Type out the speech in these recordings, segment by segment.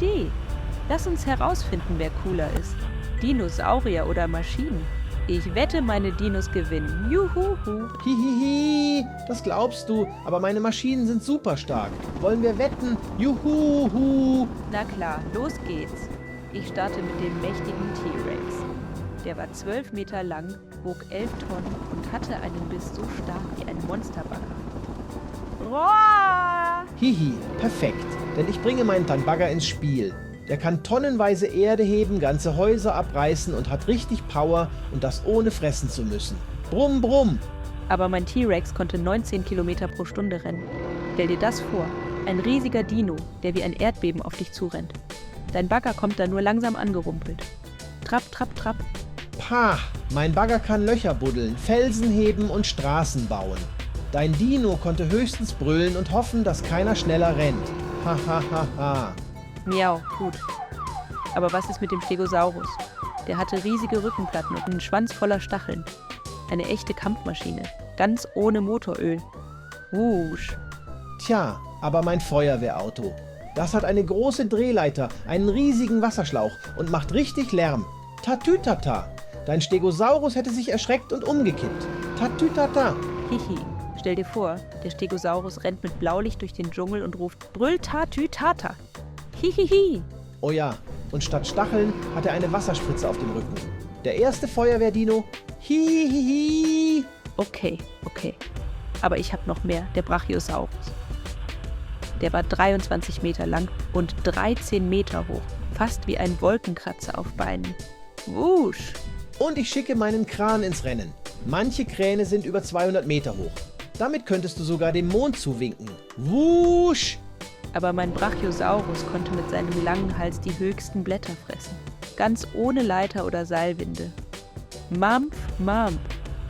Idee. Lass uns herausfinden, wer cooler ist. Dinosaurier oder Maschinen. Ich wette, meine Dinos gewinnen. Juhuhu. Hihihi, das glaubst du, aber meine Maschinen sind super stark. Wollen wir wetten? Juhuhu. Na klar, los geht's. Ich starte mit dem mächtigen T-Rex. Der war 12 Meter lang, wog 11 Tonnen und hatte einen Biss so stark wie ein Monsterbagger. Roar! Hihi, perfekt, denn ich bringe meinen Tanbagger ins Spiel. Der kann tonnenweise Erde heben, ganze Häuser abreißen und hat richtig Power und das ohne fressen zu müssen. Brumm, brumm. Aber mein T-Rex konnte 19 Kilometer pro Stunde rennen. Stell dir das vor, ein riesiger Dino, der wie ein Erdbeben auf dich zurennt. Dein Bagger kommt da nur langsam angerumpelt. Trapp, trapp, trapp. Pah, mein Bagger kann Löcher buddeln, Felsen heben und Straßen bauen. Dein Dino konnte höchstens brüllen und hoffen, dass keiner schneller rennt. Ha ha ha ha. Miau, gut. Aber was ist mit dem Stegosaurus? Der hatte riesige Rückenplatten und einen Schwanz voller Stacheln. Eine echte Kampfmaschine, ganz ohne Motoröl. Wusch. Tja, aber mein Feuerwehrauto. Das hat eine große Drehleiter, einen riesigen Wasserschlauch und macht richtig Lärm. Tatütata. Dein Stegosaurus hätte sich erschreckt und umgekippt. Tatütata. Hihi. Stell dir vor, der Stegosaurus rennt mit Blaulicht durch den Dschungel und ruft Brüll tatü tata. Hihihi. Oh ja, und statt Stacheln hat er eine Wasserspritze auf dem Rücken. Der erste Feuerwehrdino. Hihihi. Okay. Aber ich habe noch mehr, der Brachiosaurus. Der war 23 Meter lang und 13 Meter hoch. Fast wie ein Wolkenkratzer auf Beinen. Wusch. Und ich schicke meinen Kran ins Rennen. Manche Kräne sind über 200 Meter hoch. Damit könntest du sogar dem Mond zuwinken. Wusch! Aber mein Brachiosaurus konnte mit seinem langen Hals die höchsten Blätter fressen. Ganz ohne Leiter oder Seilwinde. Mampf, mampf.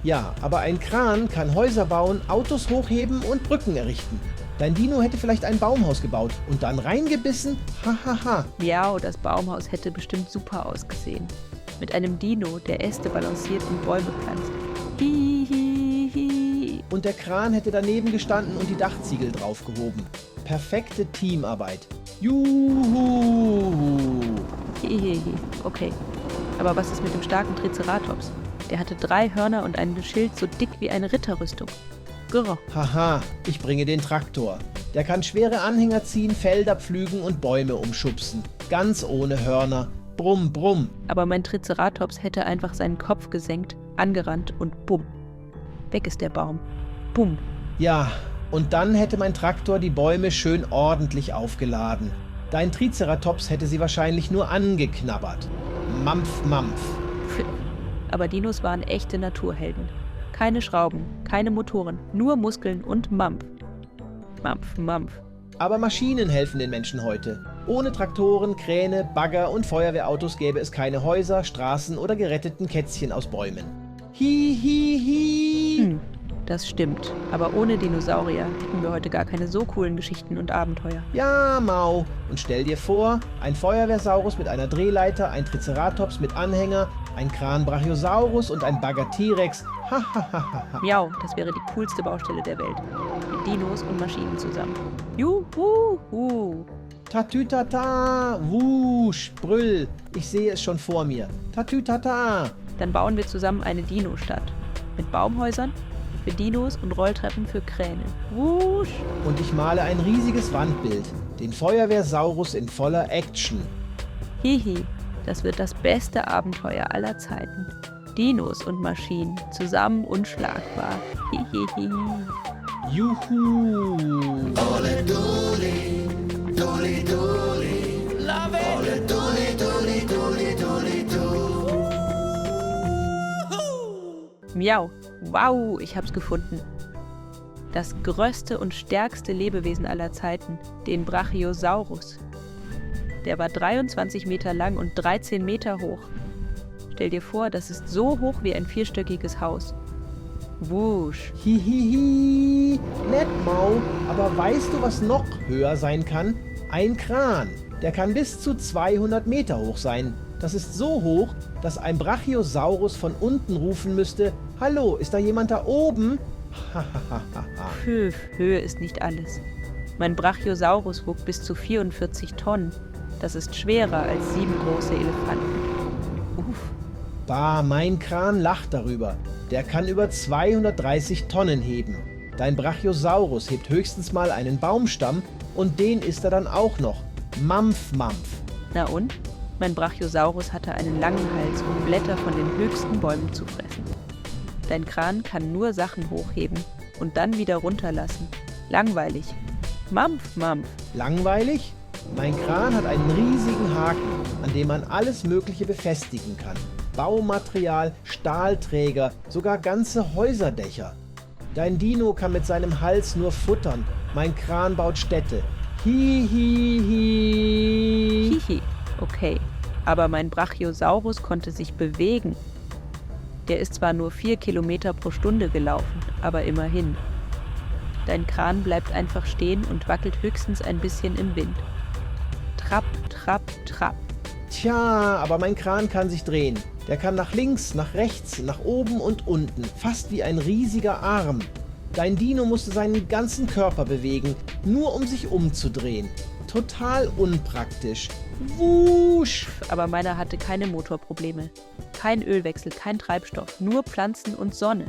Ja, aber ein Kran kann Häuser bauen, Autos hochheben und Brücken errichten. Dein Dino hätte vielleicht ein Baumhaus gebaut und dann reingebissen. Hahaha. Miau, das Baumhaus hätte bestimmt super ausgesehen. Mit einem Dino, der Äste balanciert und Bäume pflanzt. Hihihi. Und der Kran hätte daneben gestanden und die Dachziegel draufgehoben. Perfekte Teamarbeit. Juhu! Hihihi. Okay. Aber was ist mit dem starken Triceratops? Der hatte 3 Hörner und ein Schild so dick wie eine Ritterrüstung. Grrr. Haha, ich bringe den Traktor. Der kann schwere Anhänger ziehen, Felder pflügen und Bäume umschubsen. Ganz ohne Hörner. Brumm, brumm. Aber mein Triceratops hätte einfach seinen Kopf gesenkt, angerannt und bumm. Weg ist der Baum. Bumm. Ja, und dann hätte mein Traktor die Bäume schön ordentlich aufgeladen. Dein Triceratops hätte sie wahrscheinlich nur angeknabbert. Mampf, mampf. Aber Dinos waren echte Naturhelden. Keine Schrauben, keine Motoren, nur Muskeln und Mampf. Mampf, Mampf. Aber Maschinen helfen den Menschen heute. Ohne Traktoren, Kräne, Bagger und Feuerwehrautos gäbe es keine Häuser, Straßen oder geretteten Kätzchen aus Bäumen. Hi, hi, hi. Das stimmt. Aber ohne Dinosaurier hätten wir heute gar keine so coolen Geschichten und Abenteuer. Ja, Mau. Und stell dir vor, ein Feuerwehrsaurus mit einer Drehleiter, ein Triceratops mit Anhänger, ein Kran Brachiosaurus und ein Bagger T-Rex. Ha. Miau, das wäre die coolste Baustelle der Welt. Mit Dinos und Maschinen zusammen. Juhu. Tatütata, wusch, brüll. Ich sehe es schon vor mir. Tatütata. Dann bauen wir zusammen eine Dino-Stadt. Mit Baumhäusern für Dinos und Rolltreppen für Kräne. Wusch. Und ich male ein riesiges Wandbild. Den Feuerwehrsaurus in voller Action. Hihi, das wird das beste Abenteuer aller Zeiten. Dinos und Maschinen, zusammen unschlagbar. Hihihi. Juhu. Ole doli, doli doli, love it. Ole doli, doli, doli, doli, doli. Miau. Wow, ich hab's gefunden. Das größte und stärkste Lebewesen aller Zeiten, den Brachiosaurus. Der war 23 Meter lang und 13 Meter hoch. Stell dir vor, das ist so hoch wie ein 4-stöckiges Haus. Wusch. Hihihi. Nett, Mau. Aber weißt du, was noch höher sein kann? Ein Kran. Der kann bis zu 200 Meter hoch sein. Das ist so hoch, dass ein Brachiosaurus von unten rufen müsste: Hallo, ist da jemand da oben? Höhe ist nicht alles. Mein Brachiosaurus wog bis zu 44 Tonnen. Das ist schwerer als 7 große Elefanten. Uff. Bah, mein Kran lacht darüber. Der kann über 230 Tonnen heben. Dein Brachiosaurus hebt höchstens mal einen Baumstamm und den isst er dann auch noch. Mampf, Mampf. Na und? Mein Brachiosaurus hatte einen langen Hals, um Blätter von den höchsten Bäumen zu fressen. Dein Kran kann nur Sachen hochheben und dann wieder runterlassen. Langweilig. Mampf, Mampf. Langweilig? Mein Kran hat einen riesigen Haken, an dem man alles Mögliche befestigen kann. Baumaterial, Stahlträger, sogar ganze Häuserdächer. Dein Dino kann mit seinem Hals nur futtern. Mein Kran baut Städte. Hi, hi, hi. Hihi. Okay, aber mein Brachiosaurus konnte sich bewegen. Der ist zwar nur 4 Kilometer pro Stunde gelaufen, aber immerhin. Dein Kran bleibt einfach stehen und wackelt höchstens ein bisschen im Wind. Trapp, trapp, trapp. Tja, aber mein Kran kann sich drehen. Der kann nach links, nach rechts, nach oben und unten, fast wie ein riesiger Arm. Dein Dino musste seinen ganzen Körper bewegen, nur um sich umzudrehen. Total unpraktisch. Wusch! Aber meiner hatte keine Motorprobleme. Kein Ölwechsel, kein Treibstoff, nur Pflanzen und Sonne.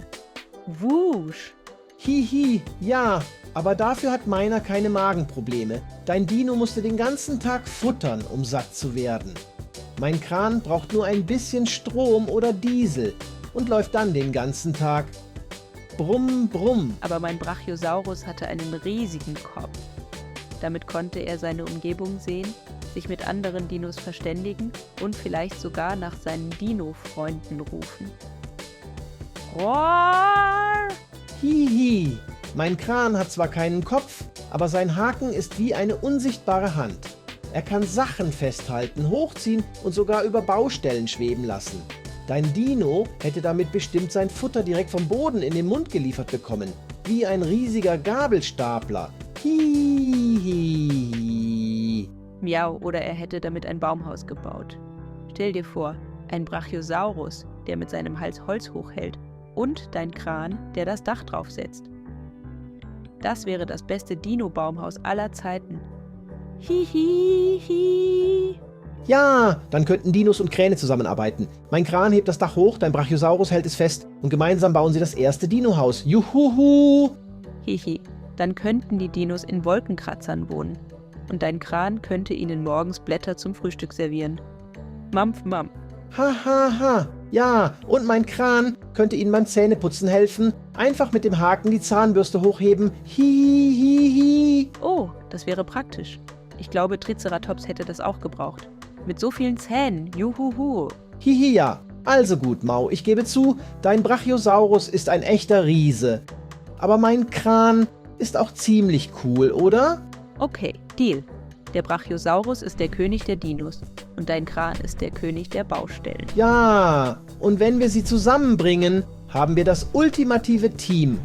Wusch! Hihi, ja, aber dafür hat meiner keine Magenprobleme. Dein Dino musste den ganzen Tag futtern, um satt zu werden. Mein Kran braucht nur ein bisschen Strom oder Diesel und läuft dann den ganzen Tag. Brumm, brumm. Aber mein Brachiosaurus hatte einen riesigen Kopf. Damit konnte er seine Umgebung sehen, sich mit anderen Dinos verständigen und vielleicht sogar nach seinen Dino-Freunden rufen. Roar! Hihi, mein Kran hat zwar keinen Kopf, aber sein Haken ist wie eine unsichtbare Hand. Er kann Sachen festhalten, hochziehen und sogar über Baustellen schweben lassen. Dein Dino hätte damit bestimmt sein Futter direkt vom Boden in den Mund geliefert bekommen, wie ein riesiger Gabelstapler. Hihi. Miau, oder er hätte damit ein Baumhaus gebaut. Stell dir vor, ein Brachiosaurus, der mit seinem Hals Holz hochhält, und dein Kran, der das Dach draufsetzt. Das wäre das beste Dino-Baumhaus aller Zeiten. Hihihi. Ja, dann könnten Dinos und Kräne zusammenarbeiten. Mein Kran hebt das Dach hoch, dein Brachiosaurus hält es fest und gemeinsam bauen sie das erste Dinohaus. Juhuhu! Hihi. Dann könnten die Dinos in Wolkenkratzern wohnen. Und dein Kran könnte ihnen morgens Blätter zum Frühstück servieren. Mampf, mampf. Ha, ha, ha. Ja, und mein Kran könnte ihnen beim Zähneputzen helfen. Einfach mit dem Haken die Zahnbürste hochheben. Hi. Oh, das wäre praktisch. Ich glaube, Triceratops hätte das auch gebraucht. Mit so vielen Zähnen. Juhuhu. Hihi, ja. Also gut, Mau, ich gebe zu, dein Brachiosaurus ist ein echter Riese. Aber mein Kran ist auch ziemlich cool, oder? Okay, Deal. Der Brachiosaurus ist der König der Dinos und dein Kran ist der König der Baustellen. Ja, und wenn wir sie zusammenbringen, haben wir das ultimative Team.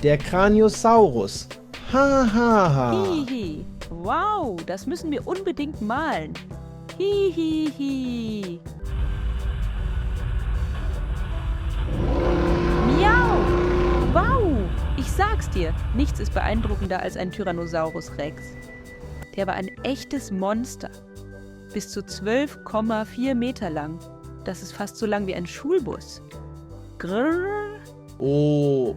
Der Kraniosaurus. Ha, ha, ha. Hihi. Wow, das müssen wir unbedingt malen. Hihihi. Miau. Wow, ich sag's dir, nichts ist beeindruckender als ein Tyrannosaurus Rex. Der war ein echtes Monster. Bis zu 12,4 Meter lang. Das ist fast so lang wie ein Schulbus. Grrr. Oh,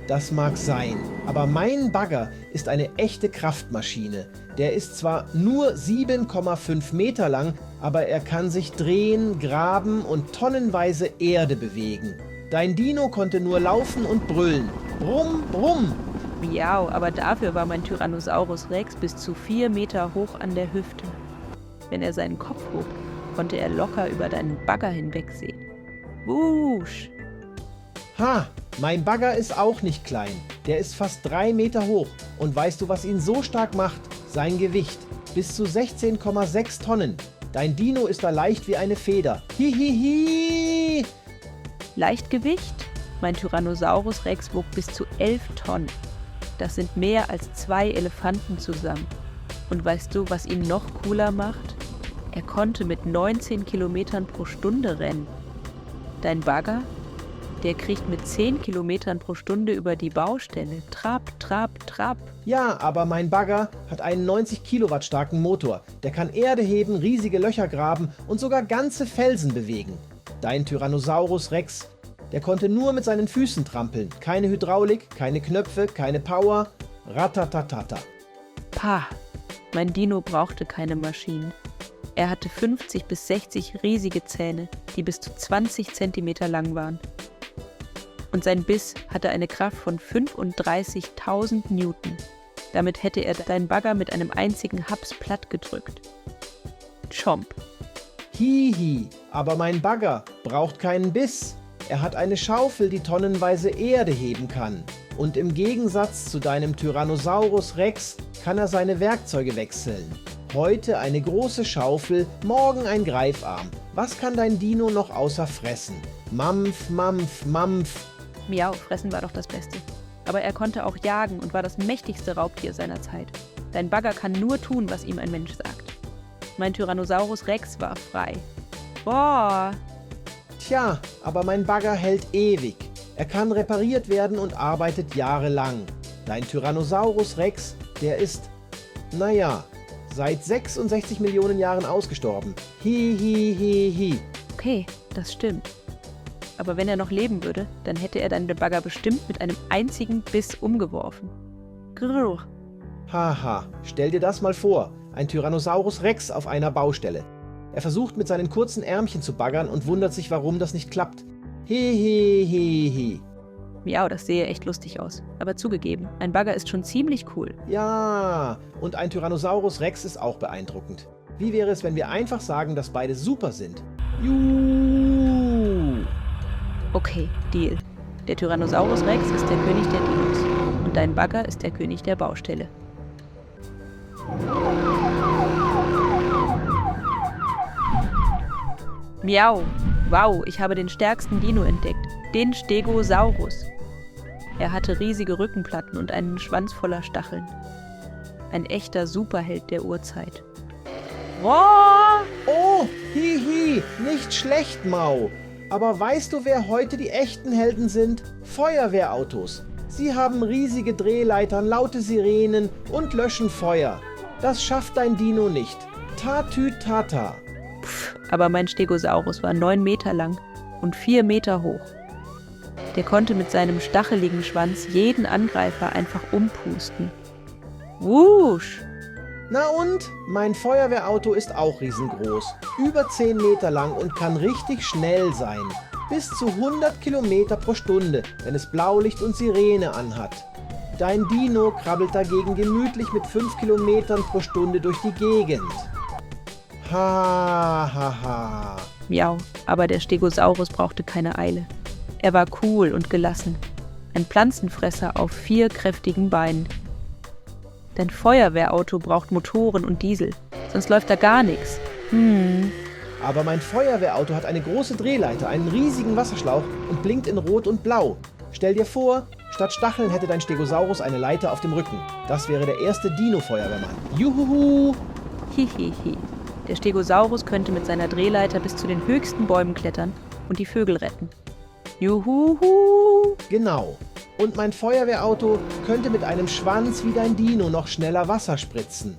das mag sein. Aber mein Bagger ist eine echte Kraftmaschine. Der ist zwar nur 7,5 Meter lang, aber er kann sich drehen, graben und tonnenweise Erde bewegen. Dein Dino konnte nur laufen und brüllen. Brumm, brumm. Miau, aber dafür war mein Tyrannosaurus Rex bis zu 4 Meter hoch an der Hüfte. Wenn er seinen Kopf hob, konnte er locker über deinen Bagger hinwegsehen. Wusch! Ha, mein Bagger ist auch nicht klein. Der ist fast 3 Meter hoch. Und weißt du, was ihn so stark macht? Sein Gewicht. Bis zu 16,6 Tonnen. Dein Dino ist da leicht wie eine Feder. Hihihi! Leichtgewicht? Mein Tyrannosaurus Rex wog bis zu 11 Tonnen. Das sind mehr als 2 Elefanten zusammen. Und weißt du, was ihn noch cooler macht? Er konnte mit 19 Kilometern pro Stunde rennen. Dein Bagger? Der kriegt mit 10 Kilometern pro Stunde über die Baustelle. Trab, trab, trab. Ja, aber mein Bagger hat einen 90 Kilowatt starken Motor. Der kann Erde heben, riesige Löcher graben und sogar ganze Felsen bewegen. Dein Tyrannosaurus Rex, der konnte nur mit seinen Füßen trampeln. Keine Hydraulik, keine Knöpfe, keine Power. Ratatatata. Pah, mein Dino brauchte keine Maschinen. Er hatte 50 bis 60 riesige Zähne, die bis zu 20 Zentimeter lang waren. Und sein Biss hatte eine Kraft von 35.000 Newton. Damit hätte er deinen Bagger mit einem einzigen Haps plattgedrückt. Chomp. Hihi, aber mein Bagger braucht keinen Biss. Er hat eine Schaufel, die tonnenweise Erde heben kann. Und im Gegensatz zu deinem Tyrannosaurus Rex kann er seine Werkzeuge wechseln. Heute eine große Schaufel, morgen ein Greifarm. Was kann dein Dino noch außer fressen? Mampf, Mampf, Mampf. Miau, fressen war doch das Beste. Aber er konnte auch jagen und war das mächtigste Raubtier seiner Zeit. Dein Bagger kann nur tun, was ihm ein Mensch sagt. Mein Tyrannosaurus Rex war frei. Boah! Tja, aber mein Bagger hält ewig. Er kann repariert werden und arbeitet jahrelang. Dein Tyrannosaurus Rex, der ist, seit 66 Millionen Jahren ausgestorben. Hi, hi, hi, hi. Okay, das stimmt. Aber wenn er noch leben würde, dann hätte er deinen Bagger bestimmt mit einem einzigen Biss umgeworfen. Grrr. Haha, stell dir das mal vor. Ein Tyrannosaurus Rex auf einer Baustelle. Er versucht mit seinen kurzen Ärmchen zu baggern und wundert sich, warum das nicht klappt. Hi. Miau, das sehe echt lustig aus. Aber zugegeben, ein Bagger ist schon ziemlich cool. Ja, und ein Tyrannosaurus Rex ist auch beeindruckend. Wie wäre es, wenn wir einfach sagen, dass beide super sind? Juhu! Okay, Deal. Der Tyrannosaurus Rex ist der König der Dinos. Und dein Bagger ist der König der Baustelle. Miau! Wow, ich habe den stärksten Dino entdeckt. Den Stegosaurus. Er hatte riesige Rückenplatten und einen Schwanz voller Stacheln. Ein echter Superheld der Urzeit. Wow! Oh, hihi, nicht schlecht, Mau. Aber weißt du, wer heute die echten Helden sind? Feuerwehrautos. Sie haben riesige Drehleitern, laute Sirenen und löschen Feuer. Das schafft dein Dino nicht. Tatütata. Aber mein Stegosaurus war 9 Meter lang und 4 Meter hoch. Der konnte mit seinem stacheligen Schwanz jeden Angreifer einfach umpusten. Wusch! Na und? Mein Feuerwehrauto ist auch riesengroß. Über 10 Meter lang und kann richtig schnell sein. Bis zu 100 Kilometer pro Stunde, wenn es Blaulicht und Sirene anhat. Dein Dino krabbelt dagegen gemütlich mit 5 Kilometern pro Stunde durch die Gegend. Ha. Miau, aber der Stegosaurus brauchte keine Eile. Er war cool und gelassen. Ein Pflanzenfresser auf 4 kräftigen Beinen. Dein Feuerwehrauto braucht Motoren und Diesel, sonst läuft da gar nichts. Aber mein Feuerwehrauto hat eine große Drehleiter, einen riesigen Wasserschlauch und blinkt in Rot und Blau. Stell dir vor, statt Stacheln hätte dein Stegosaurus eine Leiter auf dem Rücken. Das wäre der erste Dino-Feuerwehrmann. Juhuhu! Hihihi. Der Stegosaurus könnte mit seiner Drehleiter bis zu den höchsten Bäumen klettern und die Vögel retten. Juhuhu! Genau. Und mein Feuerwehrauto könnte mit einem Schwanz wie dein Dino noch schneller Wasser spritzen.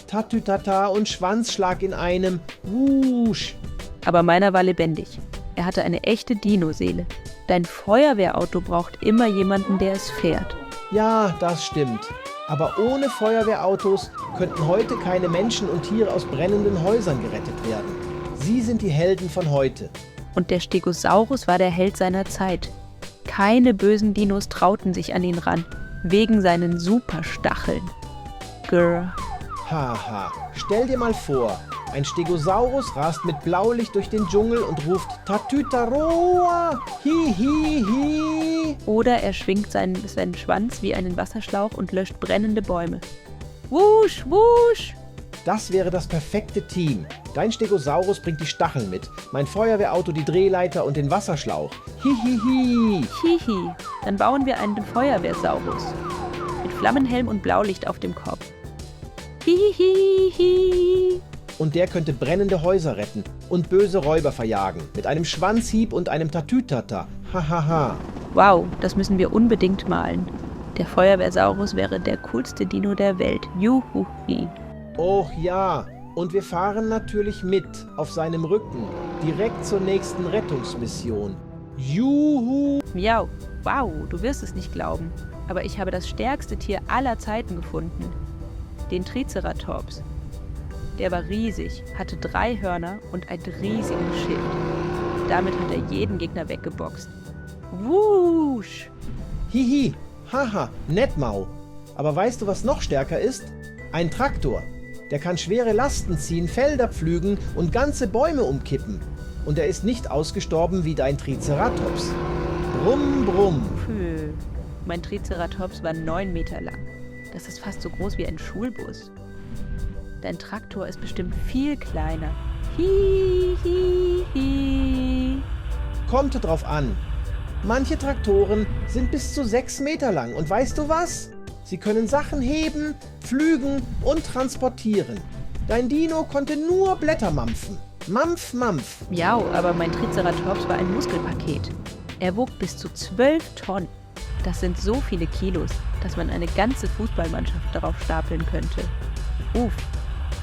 Tatütata und Schwanzschlag in einem. Wusch! Aber meiner war lebendig. Er hatte eine echte Dino-Seele. Dein Feuerwehrauto braucht immer jemanden, der es fährt. Ja, das stimmt. Aber ohne Feuerwehrautos könnten heute keine Menschen und Tiere aus brennenden Häusern gerettet werden. Sie sind die Helden von heute. Und der Stegosaurus war der Held seiner Zeit. Keine bösen Dinos trauten sich an ihn ran, wegen seinen Superstacheln. Grr. Haha, stell dir mal vor, ein Stegosaurus rast mit Blaulicht durch den Dschungel und ruft Tatütaroa, hi. Oder er schwingt seinen Schwanz wie einen Wasserschlauch und löscht brennende Bäume. Wusch, wusch! Das wäre das perfekte Team. Dein Stegosaurus bringt die Stacheln mit, mein Feuerwehrauto die Drehleiter und den Wasserschlauch. Hihihi. Hihi, dann bauen wir einen Feuerwehrsaurus. Mit Flammenhelm und Blaulicht auf dem Kopf. Hihihi. Und der könnte brennende Häuser retten und böse Räuber verjagen. Mit einem Schwanzhieb und einem Tatütata. Hahaha. Wow, das müssen wir unbedingt malen. Der Feuerwehrsaurus wäre der coolste Dino der Welt. Juhuhi. Och ja, und wir fahren natürlich mit auf seinem Rücken, direkt zur nächsten Rettungsmission. Juhu! Miau. Wow, du wirst es nicht glauben. Aber ich habe das stärkste Tier aller Zeiten gefunden. Den Triceratops. Der war riesig, hatte 3 Hörner und ein riesiges Schild. Damit hat er jeden Gegner weggeboxt. Wusch! Hihi, haha, Netmau. Aber weißt du, was noch stärker ist? Ein Traktor. Der kann schwere Lasten ziehen, Felder pflügen und ganze Bäume umkippen. Und er ist nicht ausgestorben wie dein Triceratops. Brumm, brumm. Puh. Mein Triceratops war 9 Meter lang. Das ist fast so groß wie ein Schulbus. Dein Traktor ist bestimmt viel kleiner. Hi, hi, hi. Kommt drauf an. Manche Traktoren sind bis zu 6 Meter lang. Und weißt du was? Sie können Sachen heben, pflügen und transportieren. Dein Dino konnte nur Blätter mampfen. Mampf, mampf. Miau, aber mein Triceratops war ein Muskelpaket. Er wog bis zu 12 Tonnen. Das sind so viele Kilos, dass man eine ganze Fußballmannschaft darauf stapeln könnte. Uff.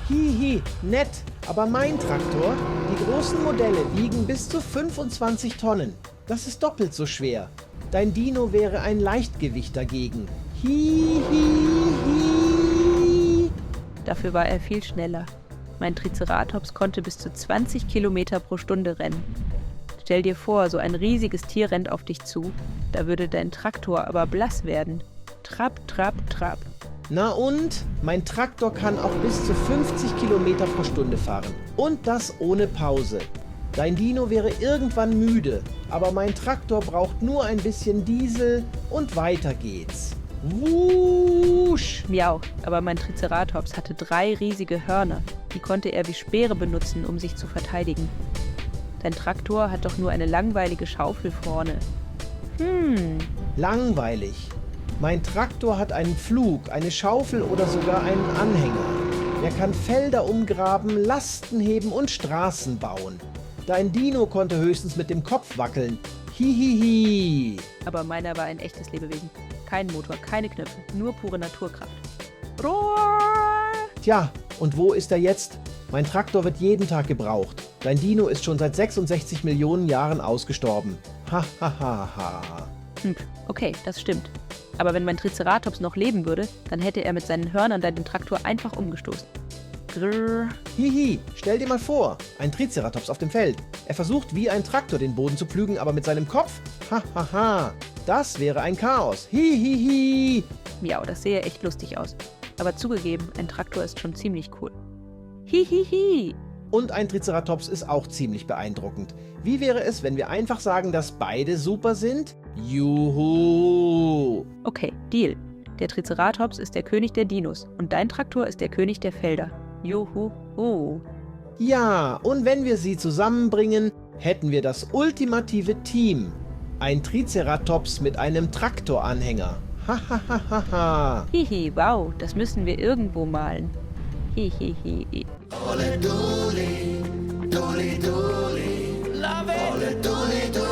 Hihi, nett. Aber mein Traktor, die großen Modelle wiegen bis zu 25 Tonnen. Das ist doppelt so schwer. Dein Dino wäre ein Leichtgewicht dagegen. Hihihi. Dafür war er viel schneller. Mein Triceratops konnte bis zu 20 Kilometer pro Stunde rennen. Stell dir vor, so ein riesiges Tier rennt auf dich zu. Da würde dein Traktor aber blass werden. Trab, trab, trab. Na und? Mein Traktor kann auch bis zu 50 Kilometer pro Stunde fahren. Und das ohne Pause. Dein Dino wäre irgendwann müde, aber mein Traktor braucht nur ein bisschen Diesel und weiter geht's. Wusch! Miau, aber mein Triceratops hatte 3 riesige Hörner. Die konnte er wie Speere benutzen, um sich zu verteidigen. Dein Traktor hat doch nur eine langweilige Schaufel vorne. Langweilig. Mein Traktor hat einen Pflug, eine Schaufel oder sogar einen Anhänger. Er kann Felder umgraben, Lasten heben und Straßen bauen. Dein Dino konnte höchstens mit dem Kopf wackeln. Hihihi. Aber meiner war ein echtes Lebewesen. Kein Motor, keine Knöpfe, nur pure Naturkraft. Roar! Tja, und wo ist er jetzt? Mein Traktor wird jeden Tag gebraucht. Dein Dino ist schon seit 66 Millionen Jahren ausgestorben. Ha ha ha ha. Okay, das stimmt. Aber wenn mein Triceratops noch leben würde, dann hätte er mit seinen Hörnern deinen Traktor einfach umgestoßen. Grrr. Hihi, stell dir mal vor, ein Triceratops auf dem Feld. Er versucht wie ein Traktor den Boden zu pflügen, aber mit seinem Kopf? Ha ha ha. Das wäre ein Chaos. Hihihi. Miau, das sähe echt lustig aus. Aber zugegeben, ein Traktor ist schon ziemlich cool. Hihihi. Und ein Triceratops ist auch ziemlich beeindruckend. Wie wäre es, wenn wir einfach sagen, dass beide super sind? Juhu! Okay, Deal. Der Triceratops ist der König der Dinos und dein Traktor ist der König der Felder. Juhu. Ja, und wenn wir sie zusammenbringen, hätten wir das ultimative Team. Ein Triceratops mit einem Traktoranhänger. Ha ha ha ha ha. Hihi, wow, das müssen wir irgendwo malen. Hihihi. Ole duli, duli duli, love it. Ole duli duli.